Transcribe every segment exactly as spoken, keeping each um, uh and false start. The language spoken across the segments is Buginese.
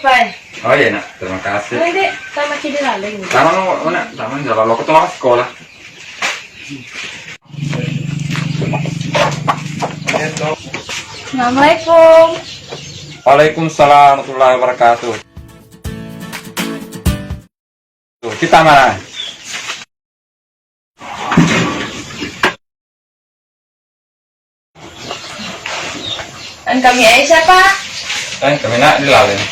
Hai. Oh iya, Nak. Terima kasih. Oh, Dek, sama ki di laleng. Sama, Nak. Sama, jalan lo ke sekolah. Assalamualaikum. Waalaikumsalam warahmatullahi wabarakatuh. Tuh, kita mana? Engkami Aisyah, Pak. Eh, kami nak di laleng.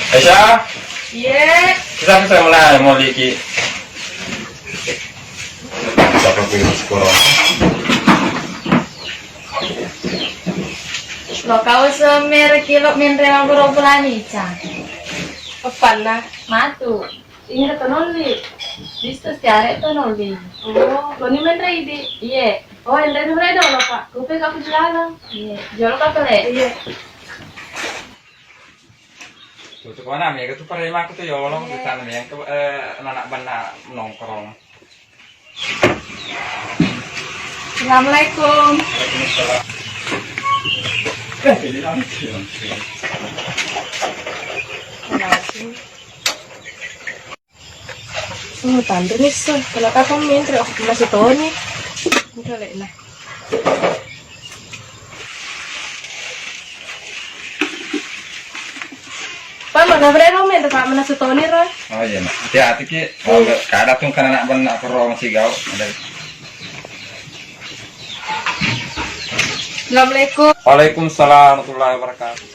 Aisyah? Iya. Kita bisa mulai mau liki. Siapa pilih sekolah? Lo kau semer kilo menre maburo bulani, Ca. Kapan lah? Matu. Inga to nolli. Bistu siare to nolli. Oh, loni menre idi? Iye. Oh, enre menre dolo, Pak. Kupe ka aku jualan. Iye. Jual ka pele? Iye. Tutu kona mega tu pare maku tu yolo, iya, di sana yang ke, eh, anak benda nongkrong. Assalamualaikum. Waalaikumsalam. Eh, ini lagi, lagi. Oh, tanre nissa. Kalau kapan mentre, oh, masih toni. Udah lek nah. Pak, mana berapa mentre, Pak, mana setoni ro? Oh iya, Nak. Hati-hati ki. Iya. Kada tung kana nak benak kero masih gau. Ada. Assalamualaikum. Waalaikumsalam warahmatullahi wabarakatuh.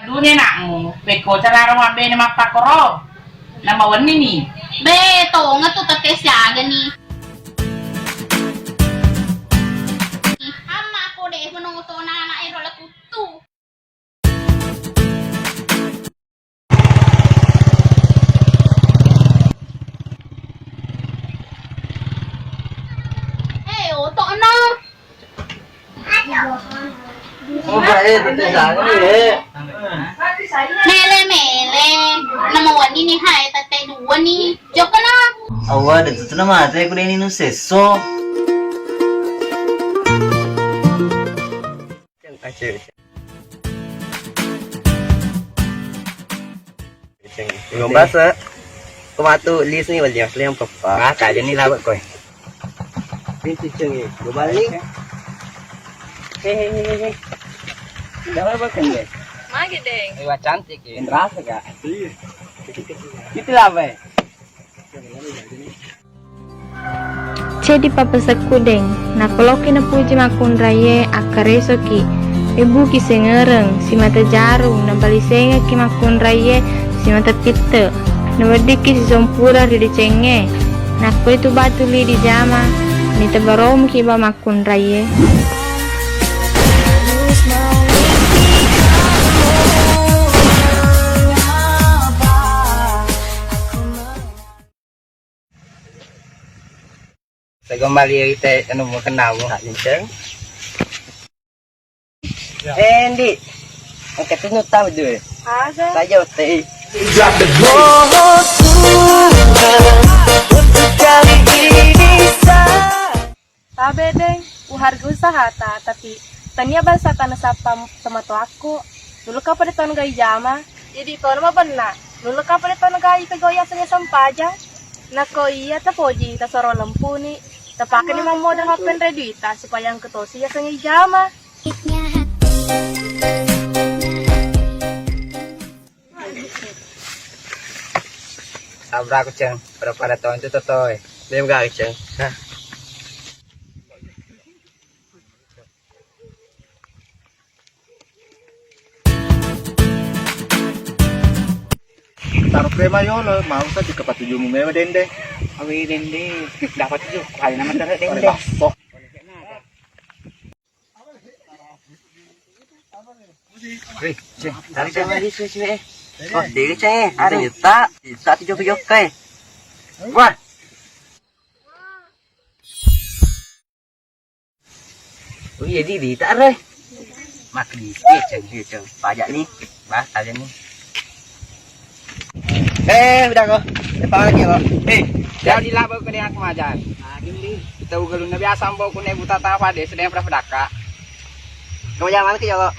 Dune nakmu, pekko cararo mabbene mappakoro. Namawenni ni. Be, tonga tu tette siaga ni. Amma ko de menoto nana ero lekuttu. Eh, otokno. Oh, bae, tette sanga ni, eh. Mele-mele. Nama wani ni, hai, tette dua ni. Jokno. Awa, de tu nama teh kuda ini nuseso. Aceh. Gombal se. Ko matu list ni wali asli yang pepa. Mata aja ni lawak koi. Ini cicing ni. Gombal ni. Hehehe. Jangan apa kan deh. Magi deng. Iwa cantik ya. Rasa gak? Iya. Itulah apa? Ceddi papesekku deng, nakoloki napuji makkunraié, akkarésoki, ébbuki sengereng, simata jarung, nabalisengekki makkunraié, simata pitte, naweddikki sisompura ri decengngé, nakko itu batu li dijama, nitabaromuki ba makkunraié. Segomali ite anu mau kenal mau. Tak kenceng. Eh, Ndi. Angkat tu nutang dulu. Ada. Saja ote. Tabe deng, uharga usahata, tapi tania bangsa tanah sappa tomatoakku. Nulukka pada tau nagai jama. Jadi tona mabenna. Nulukka pada tau nagai pegawai yasengnge sempajang. Nako iya tapoji tasoro lempuni. Tapakani mammodal happenre duita supaya engka tosi yasengnge jama. Sabra aku ceng, pada-pada tau itu totoe. Dia enggak ceng. Nah. Taruh prema yolo, mau sa dikepatujumu mewa dende. Awi dende, dapat tujuh kali nama terus dende. Basok. Wih, ceng, tarik sama dia, ceng, ceng, eh. Oh, dia, ceng, eh. Ada juta, juta tujuh puluh juta, eh. Wah. Oh iya, di, di, tak ada, eh. Mak, di, di, ceng, di, ceng. Pajak nih, bah, kalian nih. Eh, udah kok. Depan lagi kok. Eh, jangan dilaba ke dengan kemajan. Nah, gini. Kita ugalun nabi asam bau kuning buta tanah pada sedang pernah pedaka. Kemajan mana ke ya kok?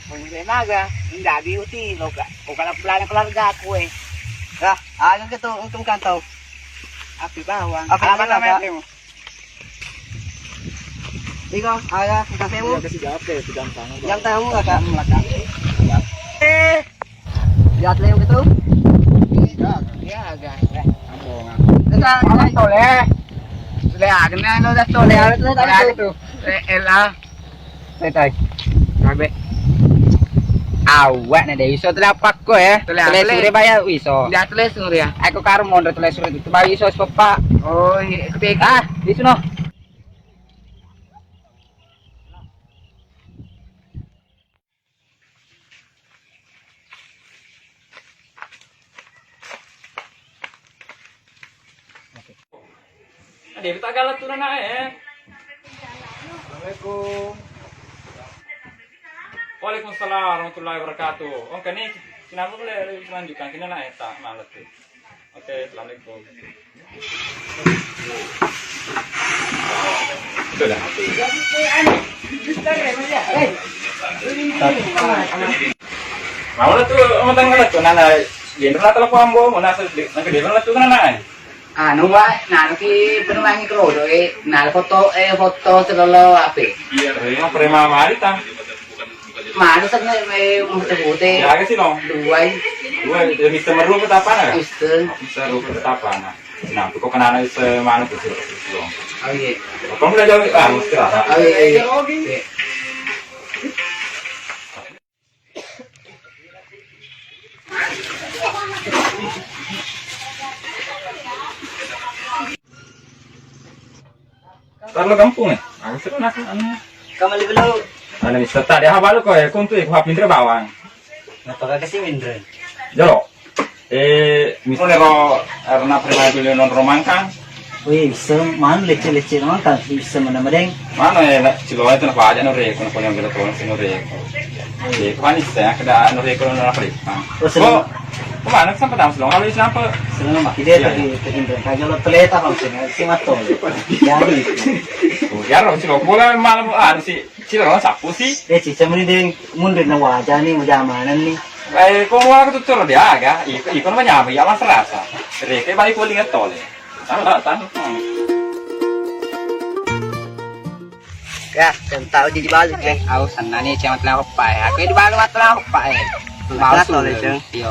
Pemulai maga, ndak biuti, lo ka, ko kalau pelana keluarga aku, eh. Lah, aga gitu untung kantong. Api bawang. Api bawang, Kak. Iko, aga, kasemu. Iya, kasih jawab deh, si gampang. Yang tahu nggak, Kak? Eh. Lihat lem gitu. Iya, agak. Enggak, enggak. Tole. Tole, agak, lo udah tole, agak, tole, tole, tole. Tole, tole. Setai. Kabe. Awak na de iso telapak ko ya. Tele, tele sure bayar iso. Dia tele sure ya. Aku karo mondro tele sure itu bayar iso sepapa. Oh, iya. Ah, di sono. Ade, tak galak tu nana eh. Assalamualaikum. Waalaikumsalam warahmatullahi wabarakatuh. Oh, kani kenapa boleh lanjutkan kini nana eh tak malas tu. Oke, assalamualaikum. Sudah. Mau lah tu, mau tanggal tu nana. Dia pernah telepon ambo, mau nasa, nang dia pernah tu nana. Anu, Wa, nanu ki penuangi kerodo, eh, nal foto, eh, foto selolo ape? Iya, prema, prema mari ta. Manu sen, eh, mau sebute. Ya, ke sih, no? Dua, eh. Dua, eh, Mister Meru ke apa, nah? Mister. Mister Meru ke apa, nah? Nah, kok kenal Mister Manu ke sih, no? Oh, iya. Kok mulai jauh, ah, Mister. Oh, iya, iya. Iya. Tarlo kampung eh. Aku sudah nak anu. Kamali belum. Anu bisa tak dia hafal kok ya, kuntu ya, kuhap pinter bawang. Ngapa kagak sih mindre? Jolo. Eh, misalnya ro, karena pribadi non romangkang. Wih, bisa mana lecce-lecce romangkang, bisa mana madeng. Mana ya, nak, cilo itu nak aja nore, kono kono yang kita tolong sih nore. Iya, kemana sih ya, kada nore kono nore apa? Oh, seneng. Kok, kemana sampai dalam selong, kalau siapa? Seneng mah, dia tadi, tadi berangkat, kalau terletak langsung, si matol. Jadi. Oh, ya, ro, cilo, bola malam, ah, si, cilo, sapu sih. Eh, si, cemeni deng, mundur na wajah nih, wajah mana nih? Eh, kok mau aku tuh dia, aga? Iko, iko namanya apa? Ya, mas rasa. Reke balik kulit tole. Tahu, tahu, tahu. Ya, dan tahu di balu, Ceng. Au, sana nih, Ceng, matla hoppa, eh. Aku di balu matla hoppa, eh. Mau matla tole, Ceng. Iyo.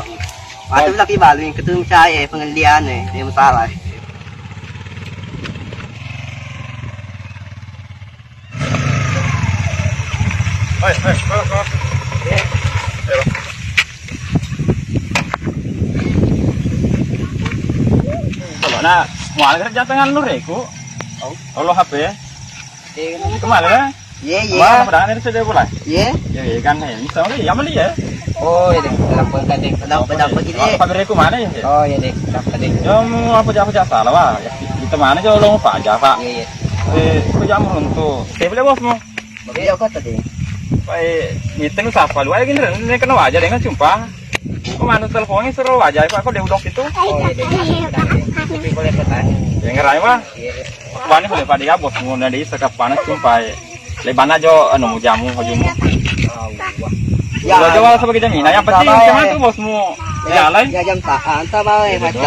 Waktu lagi balu yang ketemu saya, eh, pengendian, eh, yang salah. Hei, hei, maaf, maaf. Ayo. Kalau nak, mau ada kerja tengah lu, Reko. Tahu. Kalau H P. Kemana, ya? Iya, iya. Mana pedang ini sudah mulai? Iya. Ya, iya, kan, ya. Bisa, ya, meli, ya. Oh, iya deh. Kenapa, kenapa, kenapa gini? Apa beriku mana, ya? Oh, iya deh. Kenapa, deh? Ya, mau apa, apa, salah, Pak. Ya, kita mana aja, lo, Pak, aja, Pak. Iya, iya. Eh, aku jam runtuh. Saya boleh, bosmu? Iya, kok tadi? Pak, eh, meeting siapa? Lu aja gini, ini kena aja dengan sumpah. Aku mana teleponnya suruh aja, Pak, aku udah udok itu. Oh, iya deh. Tapi boleh bertanya. Ya, ngerai, Pak. Iya, iya. Wani boleh pada ya, bosmu, nanti sekat panas, sumpah. Lebana jo, anu, jamu, jamu. Ya, coba, coba kita mina. Yang penting, sama tuh, bosmu. Ya, lain. Ya, jam tak, ah, entah, Bang. Iya, betul.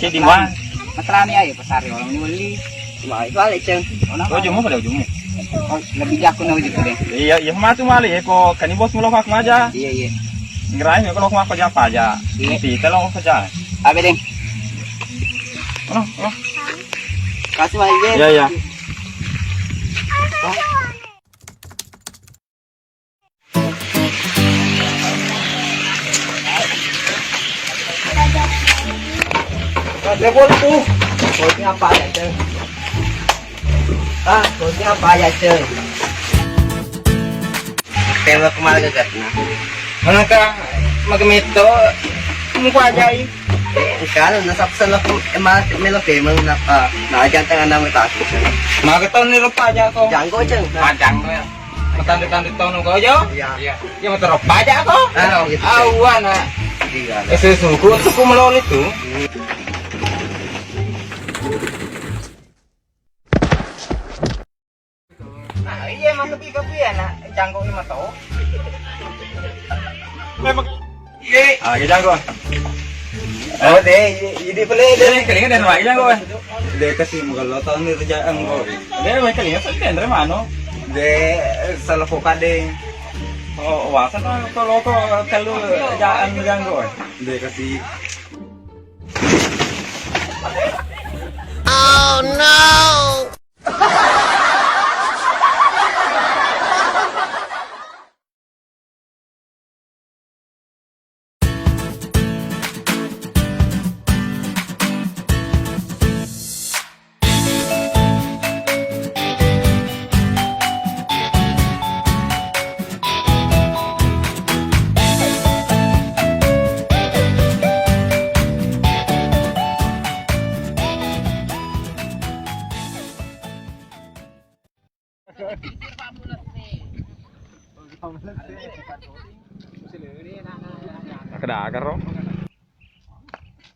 Si di mana? Matrani ayo, pasar orang nyuli. Cuma itu aja, Ceng. Oh, ujungmu pada ujungmu. Oh, lebih jago na ujung deh. Iya, iya, matu mali ya, kok kani bos mulo hak maja. Iya, iya. Ngerai ya, kalau hak maja apa aja. Iya. Si, tolong saja. Abe, Deng. Oh, oh. Kasih, Bang, iya. Iya, iya. Ada bol tuh. Bolnya apa aja, Ceng? Ah, bolnya apa aja, Ceng? Tembak kemana ke Gatna? Mana ka magameto? Muka aja, i. Kalau nasab salah, emang melo pemang napa? Nah, jangan tangan nama tak. Maka tahun ini lupa aja kok. Janggo, Ceng. Ah, janggo ya. Matanduk-tanduk tahun kau jo? Iya. Iya. Ya, motor apa aja kok? Ah, gitu. Awan, ah. Iya. Eh, suku, suku meloli tuh. Nah, iya, emang lebih ke piye, nak? Janggo ni mah tau. Ah, lagi jago. Oh, de, idi pele de. Kelinga de, lagi jago. De kasi magello tau ni rejang ko. De, wai kelinga sa denre mano. De, salah ko kade. Oh, wasa na ko loko telu jaan jago. De kasi.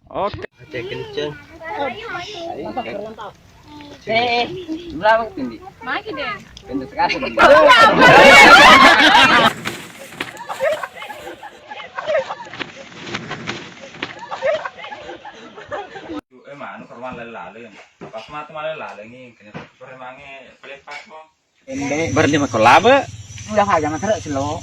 Oke. Cek kenceng. Eh, eh, berapa tinggi? Magi deh. Pendek sekali. Eh, manu ke rumah lalu-lalu. Pas matu malah lalu ni, kena pakai peremange pelepak kok. Berarti mah kolaba. Udah aja mah terus lo.